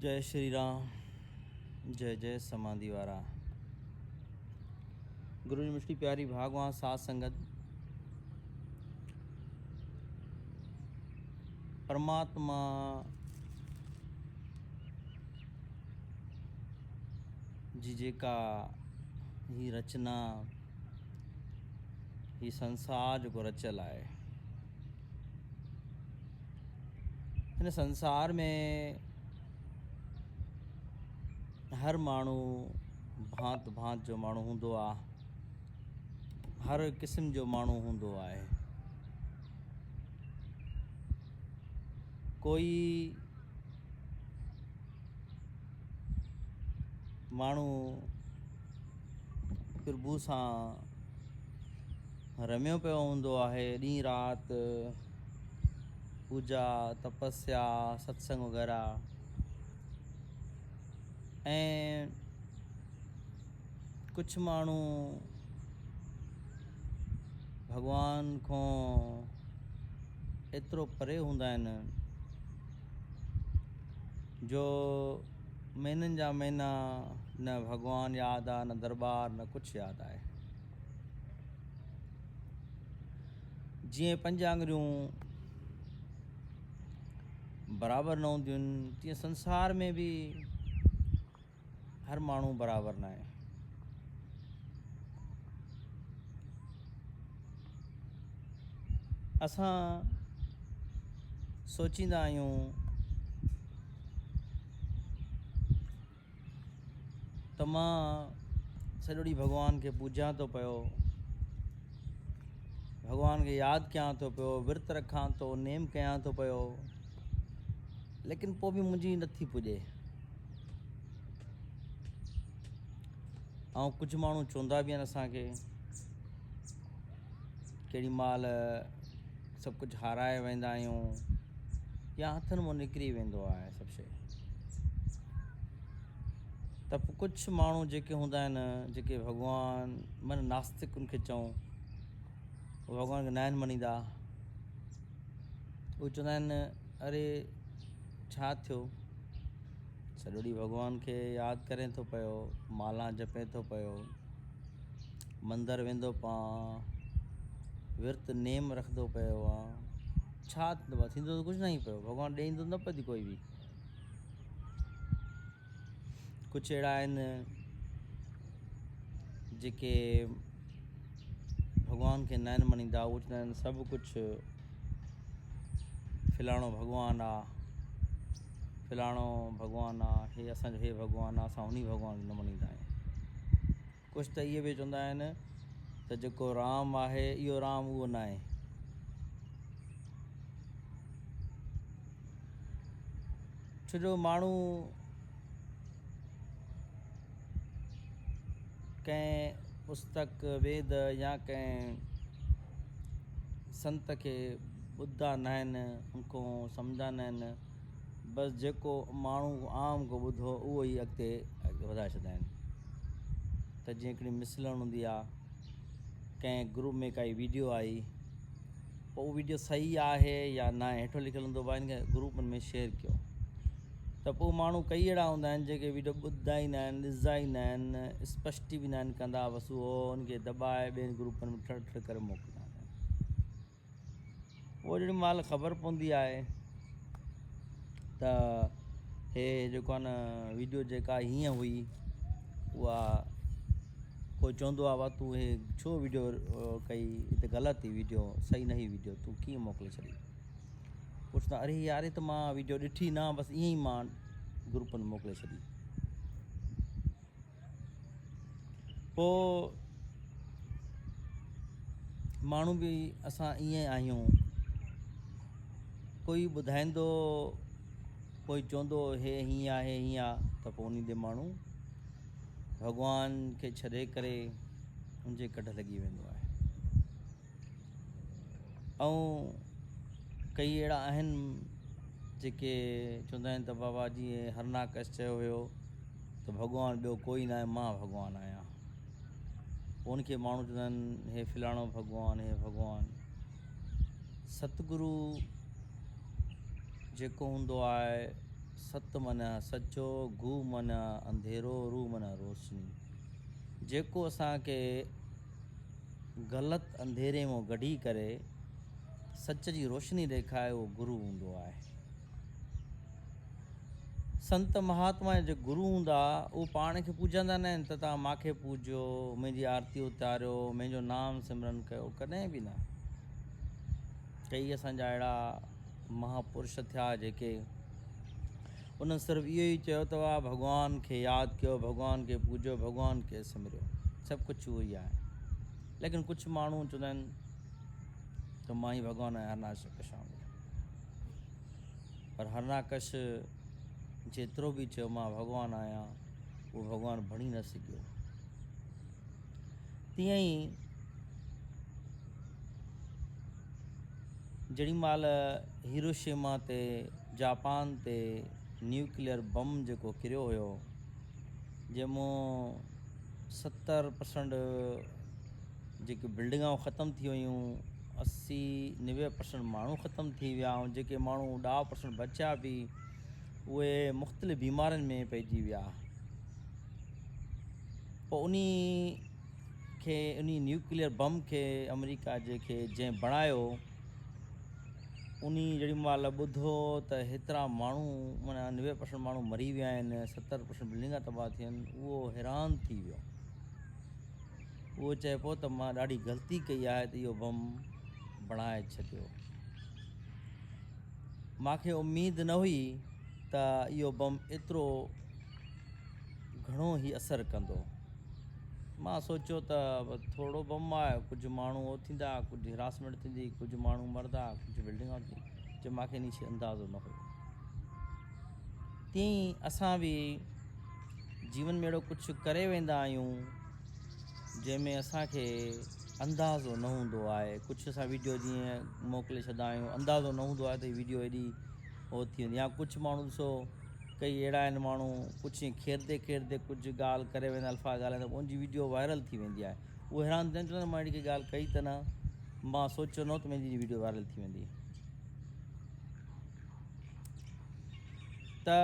جئي شري رام جئي جئي سماڌي وارا گرو جي مٺڙي پياري ڀاڳوان ساڌ سنگت پرماتما جي جيڪا هي رچنا هي سنسار جيڪو رچيل آهي هن سنسار ۾ هر ماڻهو ڀانت ڀانت جو ماڻهو هوندو آهي هر قسم جو ماڻهو هوندو آهي ڪوئي ماڻهو پرڀو سان رميو پيو هوندو آهي ڏينهن رات پوڄا تپسيا ستسنگ وغيره ۽ ڪجهه ماڻهو ڀڳوان کان ايترو پري هوندا آهن جو مهينن جا مهينا نه ڀڳوان ياد آ نه درٻار نه ڪجهه ياد آهي جيئن پنج آڱريون برابر نه هونديون آهن تيئن سنسار ۾ به هر ماڻهو برابر نه آهي. اسان سوچيندا آهيون ته مان سڄو ڏينهن ڀڳوان کي پوڄيان ٿو پيو، ڀڳوان کي ياد ڪيان ٿو پيو، ورت رکان ٿو، نيم ڪيان ٿو پيو، ليڪن پوء به منهنجي نٿي پڄي. ۽ ڪجهه ماڻهو چوندا به آهن اسان کي ڪهڙي مهل سڀ ڪجهه هارائي ويندا آهيون يا هٿن مان نڪري ويندو آهي سڀ شيء ته پوء ڪجهه ماڻهو جيڪي هوندا آهن جيڪي ڀڳوان من ناستڪ ان کي چئون ڀڳوان کي ناهن مڃيندا اهي چوندا آهن اري ڇا ٿيو سڄو ڏينهن ڀڳوان کي ياد ڪرين ٿو پيو مالا جپين ٿو پيو مندر ويندو پان ورت نيم رکندو پيو آ ڇا ٿيندو آ ٿيندو ته ڪجهه ناهي پيو ڀڳوان ڏيندو نه پئي ڪوئي به ڪجهه اهڙا آهن جيڪي ڀڳوان کي ناهن مڃيندا اهي چوندا آهن سڀ ڪجهه فلاڻو ڀڳوان آ فلاڻو ڀڳوان آ هي اسان جو هي ڀڳوان آ اسان انهي ڀڳوان کي نه مڃيندا آهيون ڪجهه ته اهي به چوندا آهن ته جيڪو رام آهي اهو رام اهو نه آهي ڇو جو ماڻهو ڪنهن پستڪ، ويد يا ڪنهن سنت کي ٻڌدا ناهن، ان کان سمجهندا ناهن، بس جيڪو ماڻهو عام کان ٻڌو اهو ئي اڳتي وڌائي ڇڏيندا آهن ته جيئن هڪڙي مثلڻ هوندي آهي ڪنهن گروپ ۾ ڪائي ويڊيو آئي پوء اهو ويڊيو صحيح آهي يا ناهي هيٺو لکيل هوندو ڀاء ان کي گروپن ۾ شيئر ڪيو ته پوء ماڻهو ڪئي اهڙا هوندا آهن جيڪي ويڊيو ٻڌندا ئي ناهن ڏسندا ئي ناهن اسپشٽي به ناهن ڪندا بس اهو ان کي دٻائي ٻين گروپن ۾ ٺڙ ٺڙ ڪري موڪليندا آهن پوء جيڏي مهل خبر پوندي آهي ته هي جيڪو آهي نه ويڊيو جيڪا هيئن هئي اها ڪو چوندو آهي بابا تون هي ڇو ويڊيو ڪئي هي ته غلط هئي ويڊيو صحيح نه هئي ويڊيو تون ڪيئن موڪلي ڇڏي پڇندا اري يار هي ته مان ويڊيو ڏٺي نه بس ائين ئي مان گروپن ۾ موڪلي ڇڏي پوء ماڻهو به اسان ائين آهيون ڪوئي ٻڌائيندو ڪوئي چوندو هي هيئن آهي هيئن آ ته پوء انهي تي ماڻهو ڀڳوان کي ڇڏي ڪري ان جي ڪڍ لڳي ويندو آهي ۽ ڪئي اهڙا آهن جيڪي چوندا آهن ته بابا جيئن هرناڪش چيو هيو ته ڀڳوان ٻيو ڪوئي ناهي مان ڀڳوان آهيان پوء ان کي ماڻهو چوندا آهن هي فلاڻو ڀڳوان هي ڀڳوان ستگرو جيڪو هوندو آهي ست معنيٰ سچو، گو معنيٰ انڌيرو، رو معنيٰ روشني. جيڪو اسان کي غلط انڌيري مان گڍي ڪري سچ جي روشني ڏيکائي اهو گرو هوندو آهي. سنت مهاتما جا جيڪي گرو هوندا اهي پاڻ کي پوڄندا نه آهن ته توهان مان کي پوڄيو، منهنجي آرتي اتاريو، منهنجو نام سمرن ڪيو، ڪڏهن به نه. ڪئي اسان جا اهڙا مهاپرش ٿيا جيڪي انهن صرف اهو ئي چيو ته واهه ڀڳوان کي ياد ڪيو، ڀڳوان کي پوڄيو، ڀڳوان کي سمريو، سڀ ڪجهه اهو ئي آهي. ليڪن ڪجهه ماڻهو چوندا آهن ته مان ئي ڀڳوان آهيان هرناڪش وانگر. پر هرناڪش جيترو به چيو مان ڀڳوان آهيان اهو ڀڳوان بڻي نه سگهيو. تيئن ئي جيڏي مهل هيروشيما تي جاپان تي نيوڪليئر بم جيڪو ڪريو هيو جنهن مون 70% جيڪي بلڊنگائون ختم ٿي ويون 80 90% ماڻهو ختم ٿي ويا ۽ جيڪي ماڻهو 10% بچيا به اهي مختلف بيمارين ۾ پئجي ويا پوء انهي کي انهي نيوڪليئر بم کي آمريڪا جي کي جنهن بڻايو انهي جيڏي مهل ٻڌو ته هيترا ماڻهو معنيٰ 90% ماڻهو مري ويا آهن 70% بلڊنگا تباهه ٿي آهن اهو حيران ٿي ويو اهو چئي پيو ته مان ڏاڍي غلطي ڪئي آهي ته اهو بم بڻائي ڇڏيو مانکي اميد نه هئي ته اهو بم ايترو گهڻو هي اثر ڪندو. مان سوچيو ته ٿورڙو بم آهي، ڪجهه ماڻهو اهو ٿيندا، ڪجهه هراسمينٽ ٿيندي، ڪجهه ماڻهو مردا، ڪجهه بلڊنگا ٿيندي، جو مانکي انهي شي اندازو نه هيو. تيئن ئي اسان به جيون ۾ اهڙو ڪجهه ڪري ويندا آهيون جنهن ۾ اسان کي اندازو نه هوندو آهي. ڪجهه اسان ويڊيو جيئن موڪلي ڇڏندا آهيون، اندازو نه هوندو آهي ته هي ويڊيو ايڏي هو ٿي ويندي يا ڪجهه ماڻهو ڏسو ڪئي اهڙا آهن ماڻهو ڪجهه ائين کيرندي کيرندي ڪجهه ڳالهه ڪري ويندا الفاظ ڳالهائيندا پوء ان جي ويڊيو وائرل ٿي ويندي آهي اهي حيران ٿيندا آهن چوندا آهن مان اهڙي ڪئي ڳالهه ڪئي ته نه مان سوچيو نه هو ته منهنجي ويڊيو وائرل ٿي ويندي ته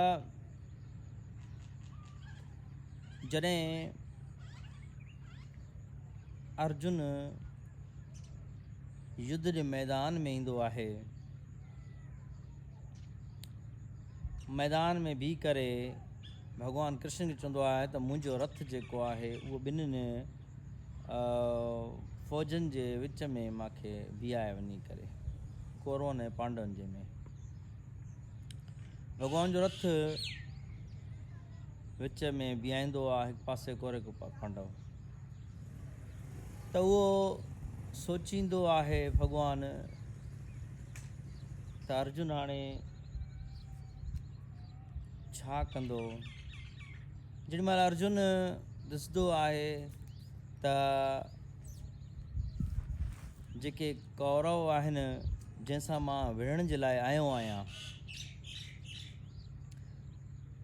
جڏهن ارجن يڌ جي ميدان ۾ ايندو آهي ميدان ۾ بيهي ڪري ڀڳوان ڪرشن کي چوندو آهي ته منهنجو رٿ جيڪو آهي اهو ٻنهين فوجن جي وچ ۾ مانکي بيهائي وڃي ڪري ڪورون ۽ پانڊون جي ۾ ڀڳوان جو رٿ وچ ۾ بيهائيندو آهي هڪ پاسي ڪور هڪ پانڊو ته اهو سوچيندو آهي ڀڳوان ته ارجن هاڻي ڇا ڪندو؟ جيڏي مهل ارجن ڏسندو آهي ته جيڪي ڪورو آهن جنهن سان مان وڙهڻ جي لاء آيو آهيان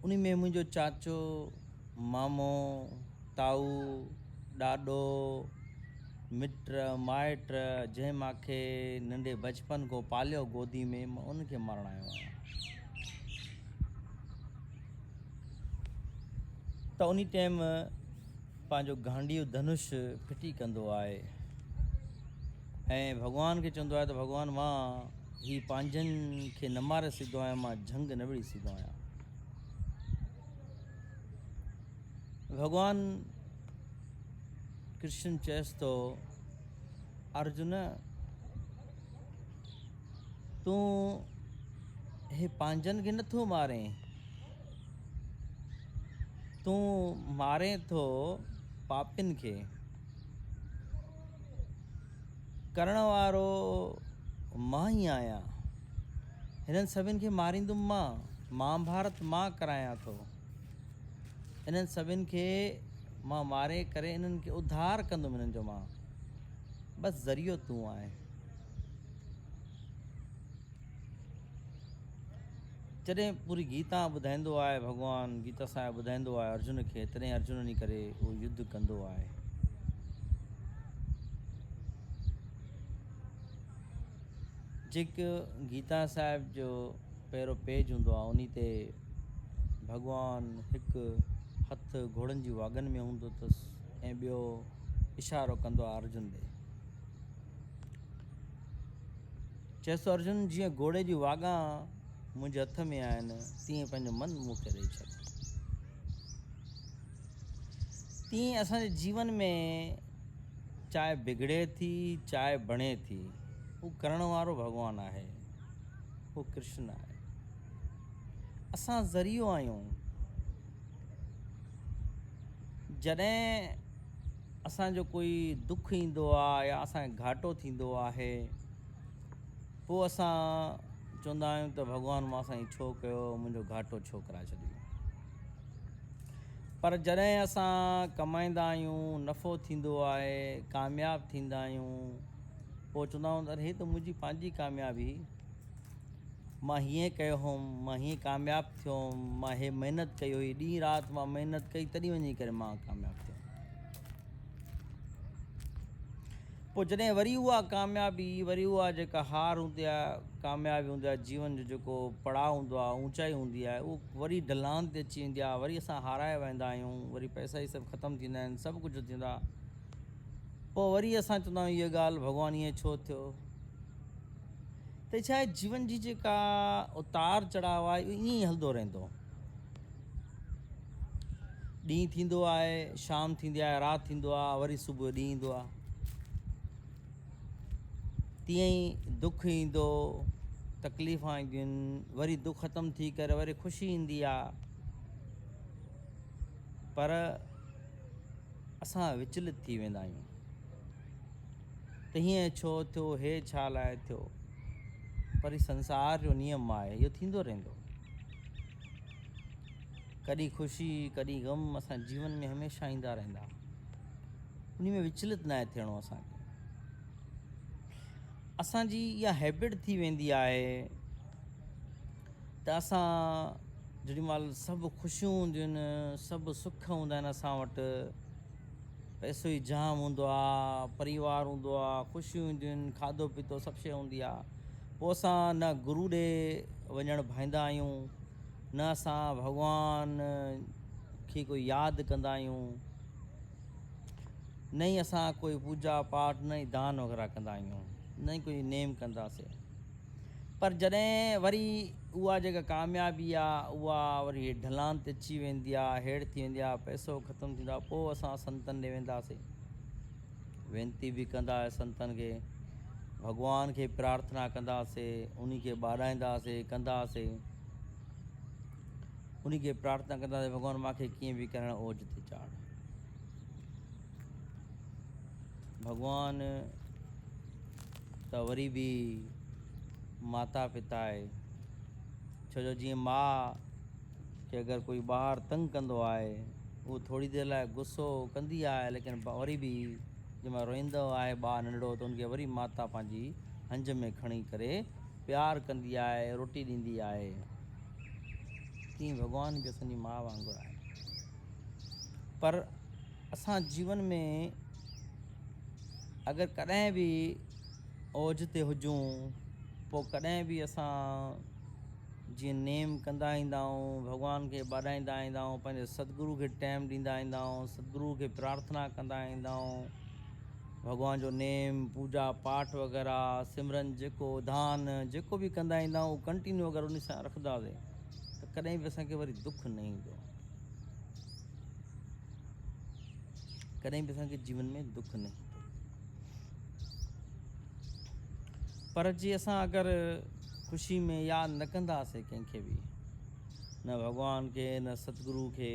ان ۾ منهنجو چاچو مامو تائو، ڏاڏو، مٽ مائٽ جنهن ماکي ننڍي بچپن کان پاليو گودي ۾ مان ان کي مارڻ آيو آهيان. ته انهي ٽيم پنهنجو گانڊيو ڌنش ڦٽي ڪندو آهي ۽ ڀڳوان کي چوندو آهي ته ڀڳوان مان هي پنهنجن کي نه ماري سگهندو آهيان مان جهنگ نه وڙهي سگهندو آهيان. ڀڳوان ڪرشن چيس ٿو، ارجن! تون هي پنهنجن کي نٿو مارين، تون مارين ٿو پاپين کي. ڪرڻ وارو مان ئي آهيان. هنن سڀن کي ماريندم مان. مهاڀارت مان ڪرايان ٿو. انهن سڀن کي مان ماري ڪري انهن کي اڌار ڪندم انهن جو مان. بس ذريعو تون آهين. جڏهن پوري گيتا ٻڌائيندو آهي ڀڳوان گيتا صاحب ٻڌائيندو آهي ارجن کي تڏهن ارجن وڃي ڪري اهو يڌ ڪندو آهي. جيڪو گيتا صاحب جو پهريون پيج هوندو آهي انهي تي ڀڳوان هڪ هٿ گهوڙن جي واڳن ۾ هوندو اٿس ۽ ٻيو اشارو ڪندو آهي ارجن ڏي. چيس ٿو ارجن جيئن گهوڙي جون واڳان منهنجي هٿ ۾ آهن تيئن پنهنجو من مون کي ڏئي ڇڏ. تيئن اسان جي جيون ۾ چاهي بگڙي ٿي چاهي بڻي ٿي اهو ڪرڻ وارو ڀڳوان آهي اهو ڪرشن آهي. اسان ذريعو آهيون. جڏهن اسان جو ڪوئي دک ايندو آهي يا اسان کي گهاٽو ٿيندو آهي پوء اسان چوندا آهيون ته ڀڳوان مان سان ائين ڇو ڪيو منهنجو گهاٽو ڇو ڪرائي ڇڏيو پر جڏهن اسان ڪمائيندا آهيون نفعو ٿيندو آهي ڪامياب ٿيندا آهيون پوء چوندا آهيون ته هي ته منهنجي پنهنجي ڪاميابي مان هيئن ڪيو هوم، مان هيئن ڪامياب ٿيو هوم، مان هي محنت ڪئي هئي، ڏينهن رات مان محنت ڪئي تڏهن وڃي ڪري مان ڪامياب ٿيو. پوء جڏهن وري اها ڪاميابي، وري اها جيڪا هار هوندي آهي، ڪاميابي هوندي آهي، جيون جو جيڪو پڙاء هوندو آهي، اوچائي هوندي آهي، اهو وري ڍلان تي اچي ويندي آهي، وري اسان هارائي ويندا آهيون، وري پئسا ئي سڀ ختم ٿيندا آهن، سڀ ڪجهه ٿيندو آهي. پوء وري اسان چوندا آهيون اها ڳالهه ڀڳوان ائين ڇو ٿيو؟ ته ڇا آهي جيون جي جيڪا اتار چڙهاء آهي اهو ائين ئي هلندو رهندو. ڏينهن ٿيندو آهي، شام ٿيندي آهي، رات ٿيندو آهي، وري صبح جو ڏينهن ايندو آهي. تيئن ئي دک ايندو، تڪليفون اينديون آهن، وري دک ختم ٿي ڪري وري خوشي ايندي آهي. پر اسان وچلت ٿي ويندا آهيون. ته هيئن ڇو ٿيو، هي ڇا لاء ٿيو؟ پر هي سنسار جو نيم آهي، اهو ٿيندو رهندو. ڪڏهن خوشي، ڪڏهن غم اسان جيون ۾ هميشه ايندا رهندا. ان ۾ وچلت ناهي ٿيڻو اسان کي. اسان جي اها هيبٽ ٿي ويندي آهي ته اسان جيڏي مهل سڀ خوشيون هونديون آهن، سڀ سک هوندا آهن اسان وٽ، پئسو ئي جام هوندو آ، پريوار هوندو آ، خوشيون هونديون آهن، کاڌو پيتو سڀ شيء هوندي آ. پوء اسان نه گرو ڏي وڃڻ ڀائيندا آهيون، نه اسان ڀڳوان کي ڪوئي ياد ڪندا آهيون، نه ئي اسان ڪوئي پوڄا پاٺ نه ئي دان وغيره ڪندا آهيون، نه ئي ڪوئي نيم ڪنداسي. پر جڏهن وري اها جيڪا ڪاميابي آ اها وري ڍلان تي اچي ويندي آ، هيٺ ٿي ويندي آ، پئسو ختم ٿيندو آ، پوء اسان سنتن ڏي وينداسين، وينتي به ڪنداسين سنتن کي، ڀڳوان کي پرارٿنا ڪنداسين، انهي کي ٻاڏائينداسين، ڪنداسين، انهي کي پرارٿنا ڪنداسين ڀڳوان مان کي ڪيئن به ڪرڻ اوج تي چاڙهه. ڀڳوان ته وري به ماتا پتا آهي ڇو جو جيئن ماء کي اگر ڪوئي ٻار تنگ ڪندو آهي اهو ٿوري دير لاء غصو ڪندي آهي ليڪن وري به جنهن مهل روئيندو آهي ٻار ننڍڙو ته ان کي وري ماتا پنهنجي هنج ۾ کڻي ڪري پيار ڪندي آهي روٽي ڏيندي آهي تيئن ڀڳوان به اسان جي ماء وانگر آهي پر اسان جيون ۾ اگر ڪڏهن به اوج تي هجون پوء ڪڏهن به اسان جيئن نيم ڪندا ايندا آهيون ڀڳوان کي ٻاڏائيندا ايندا آهيون پنهنجي ستگرو کي ٽائيم ڏيندا ايندا آهيون ستگرو کي پرارٿنا ڪندا ايندا آهيون ڀڳوان جو نيم پوجا پاٺ وغيره سمرن جيڪو دان جيڪو به ڪندا ايندا آهيون ڪنٽينيو اگر ان سان رکنداسين ته ڪڏهن به اسان کي وري دک نه ايندو. ڪڏهن به اسان کي جيون ۾ دک نه ايندو پر جي اسان اگر خوشي ۾ ياد نه ڪنداسين ڪنهن کي به نه ڀڳوان کي نه ستگرو کي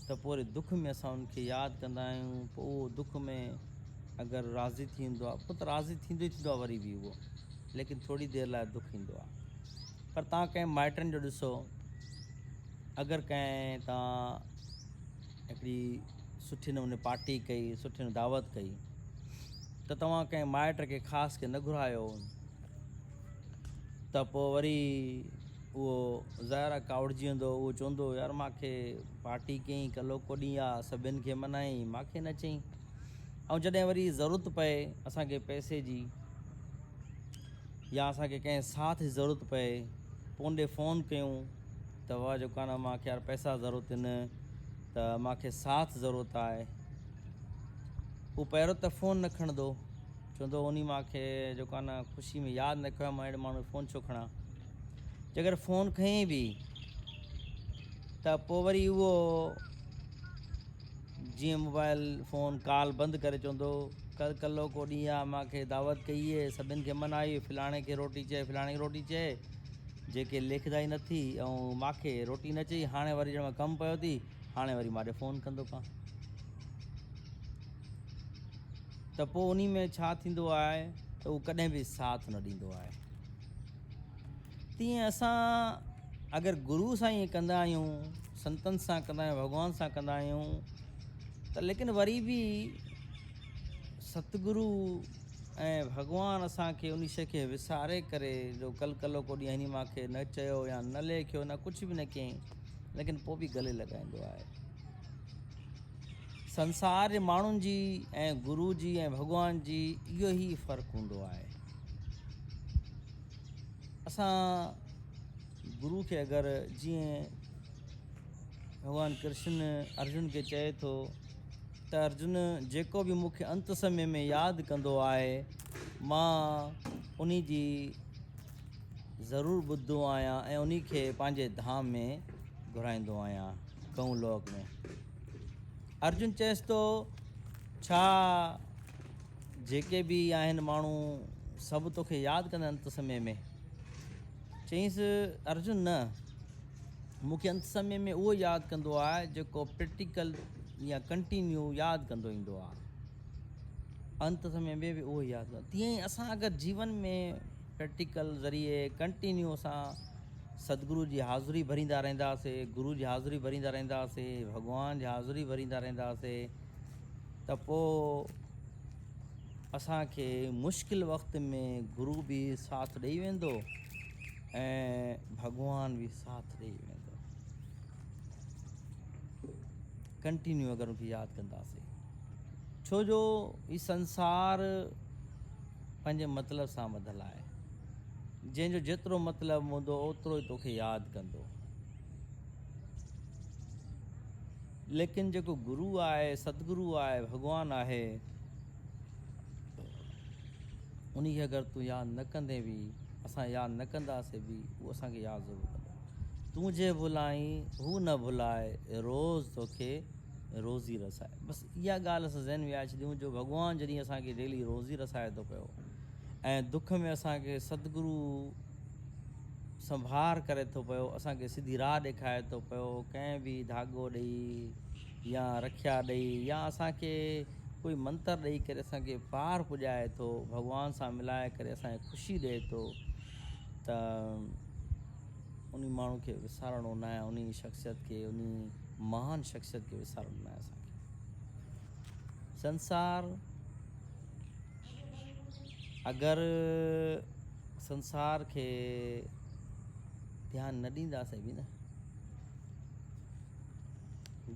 ته پوء وري دک ۾ اسان ان کي ياد ڪندا آهيون پوء اهو دک ۾ اگر راضي ٿيندو آهي پوء ته راضي ٿيندو ئي ٿيندو آهي وري به اهو ليڪن ٿوري دير لاء دک ايندو آهي پر توهان ڪنهن مائٽن جو ڏسو اگر ڪنهن توهان هڪڙي سٺي نموني پارٽي ڪئي سٺي نموني دعوت ڪئي ته توهان ڪنهن مائٽ کي خاص کي نه گهرايو ته پوء وري اهو ظاهر آهي ڪاوڙجي ويندو اهو چوندو يار مانکي پارٽي ڪئين ڪلهوڪو ڏينهن آ سڀن کي منائين مانکي نه چئين ۽ جڏهن وري ضرورت پئي اسانکي پئسي جي يا اسان کي ڪنهن ساٿ جي ضرورت پئي پوء ان ڏي فون ڪيون ته واهه جيڪو آهي نه مان کي يار پئسا ضرورت آهن ته مان کي ساٿ ضرورت آهي هو پهريون ته فون نه کڻندو چوندو انهي مان کي جيڪو آهي نه خوشي ۾ ياد نه ڪيو مان اهڙي ماڻهو جو فون ڇو کڻان جيڪر فون کنئي به ته پوء وري اهو جيئن موبائل فون ڪال بند ڪري چوندو ڪل ڪلو ڪو ڏينهن آ مان کي دعوت ڪئي هي سڀن کي منائي فلاڻي کي روٽي چئي فلاڻي کي روٽي چئي جيڪي ليکدائي نه ٿي ۽ مان کي روٽي نه چئي هاڻي وري ڄڻ ڪم پيو ٿي هاڻي وري مان ڏي فون ڪندو پان ته پوء انهي ۾ ڇا ٿيندو آهي ته هو ڪڏهن به ساٿ نه ڏيندو آهي. تيئن اسان اگر گرو سان ائين ڪندا آهيون، سنتن سان ڪندا آهيون، ڀڳوان سان ڪندا آهيون ته ليڪن وري به ستگرو ۽ ڀڳوان اسان کي انهي شيء کي وساري ڪري جو ڪل ڪلوڪو ڏينهن هني مان کي نه چيو يا نه ليکيو نه ڪجهه به نه ڪيائين ليڪن پوء به گلي لڳائيندو آهي. سنسار جي ماڻهن جي ۽ گرو جي ۽ ڀڳوان جي اهو ئي فرق هوندو آهي. اسان گرو کي اگر جيئن ڀڳوان ڪرشن ارجن کي چئي ٿو ته ارجن جيڪو به مون کي انت سمي ۾ ياد ڪندو آهي مان انهي جي ضرور ٻڌندو آهيان ۽ انهي کي پنهنجي ڌام ۾ گهرائيندو آهيان. ڪئون لوڪ ۾. ارجن چيس ٿو، ڇا جيڪي به آهن ماڻهو سڀ توکي ياد ڪندا انت سمي ۾؟ چيائينس، ارجن نه، مون کي انت سمي ۾ اهو ياد ڪندو آهي جيڪو پريڪٽيڪل يا ڪنٽينيو ياد ڪندو ايندو آهي. انت سمي ۾ به اهو ياد ڪندو. تيئن ئي اسان اگر جيون ۾ پريڪٽيڪل ذريعي ڪنٽينيو اسان ستگرو جي حاضري ڀريندا رهنداسي، گرو جي حاضري ڀريندا رهنداسي، ڀڳوان جي حاضري ڀريندا رهنداسي ته پوء اسان کي مشڪل وقت ۾ گرو به ساٿ ڏئي ويندو ۽ ڀڳوان به ساٿ ڏئي ويندو. ڪنٽينيو اگر ان کي ياد ڪنداسي ڇو جو هي سنسار پنهنجي مطلب سان ٻڌل آهي. جنهن جو جيترو مطلب هوندو اوترو ئي توکي ياد ڪندو. ليڪن جيڪو گرو آهي، ستگرو آهي، ڀڳوان آهي، انهي کي اگر تون ياد نه ڪندين به، اسان ياد نه ڪنداسين به، هو اسان کي ياد ضرور ڪندو. تون جي ڀلائين، هو نه ڀلائي، روز توکي روزي رسائي. بس اها ڳالهه اسان ذهن ۾ آئي ڇڏيون جو ڀڳوان جڏهن اسان کي ڊيلي روزي رسائي ٿو پيو ۽ دک ۾ اسان کي ستگرو سنڀار ڪري ٿو پيو، اسان کي سڌي راهه ڏيکاري ٿو پيو، ڪنهن به ڌاڳو ڏئي يا رکيا ڏئي يا اسان کي ڪوئي منتر ڏئي ڪري اسان کي پار پڄائي ٿو، ڀڳوان سان ملائي ڪري اسان کي خوشي ڏئي ٿو ته انهي ماڻهو کي وسارڻو ناهي، انهي شخصيت کي، انهي مهان شخصيت کي وسارڻو ناهي اسان کي. سنسار اگر سنسار کي ڌيان نه ڏينداسين به نه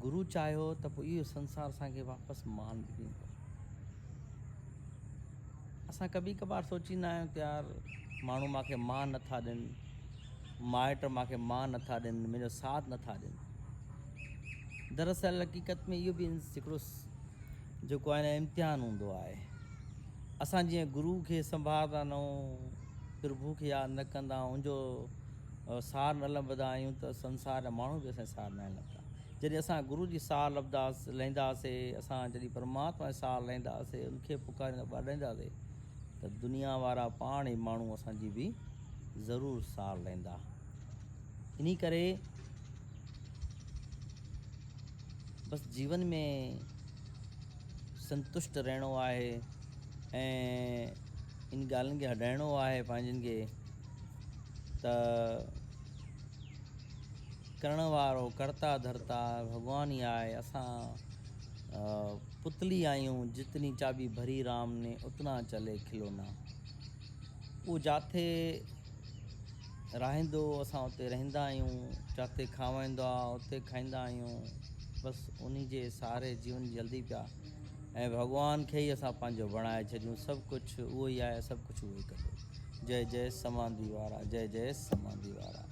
گرو چاهيو ته پوء اهو سنسار اسان کي واپس مان به ڏيندو. اسان ڪڀي ڪڀار سوچيندا آهيون ته يار ماڻهو مان کي مان نٿا ڏين، مائٽ مان کي مان نٿا ڏين، منهنجو ساٿ نٿا ڏين. دراصل حقيقت ۾ اهو به هڪڙو جيڪو آهي نه امتحان هوندو آهي. اسان جيئن گرو کي سنڀارندا نه آهيون، پرڀو کي ياد نه ڪندا آهيون، ان جو سار نه لڀندا آهيون ته سنسار جا ماڻهو به اسان جو سار ناهن لڀندا. جڏهن اسان گرو جي سار لهنداسي، اسان جڏهن پرماتما جي سار لهنداسي، ان کي پڪاريندا ٻاڏائينداسي ته دنيا وارا پاڻ ئي ماڻهو اسان جي به ضرور سار لهندا. انهي ڪري بس جيون ۾ سنتشٽ رهڻو آهي ۽ ان ڳالهين کي هٽائڻو آهي پنهنجن کي ته ڪرڻ وارو ڪرتا ڌرتا ڀڳوان ئي آهي اسان پتلي آهيون جتني چاٻي ڀري رام ني اتنا چلي کلونا اهو جاٿي رهائيندو اسان اتي رهندا آهيون جاٿي کاوائيندو آهي اتي کائيندا آهيون بس انهي جي سهاري جيون جلدي پيا ۽ ڀڳوان کي ئي اسان پنهنجو بڻائي ڇڏيون سڀ ڪجهه اهو ئي آهي سڀ ڪجهه اهو ئي ڪندو جئي جئي سمانڌي وارا جئي جئي سمانڌي وارا.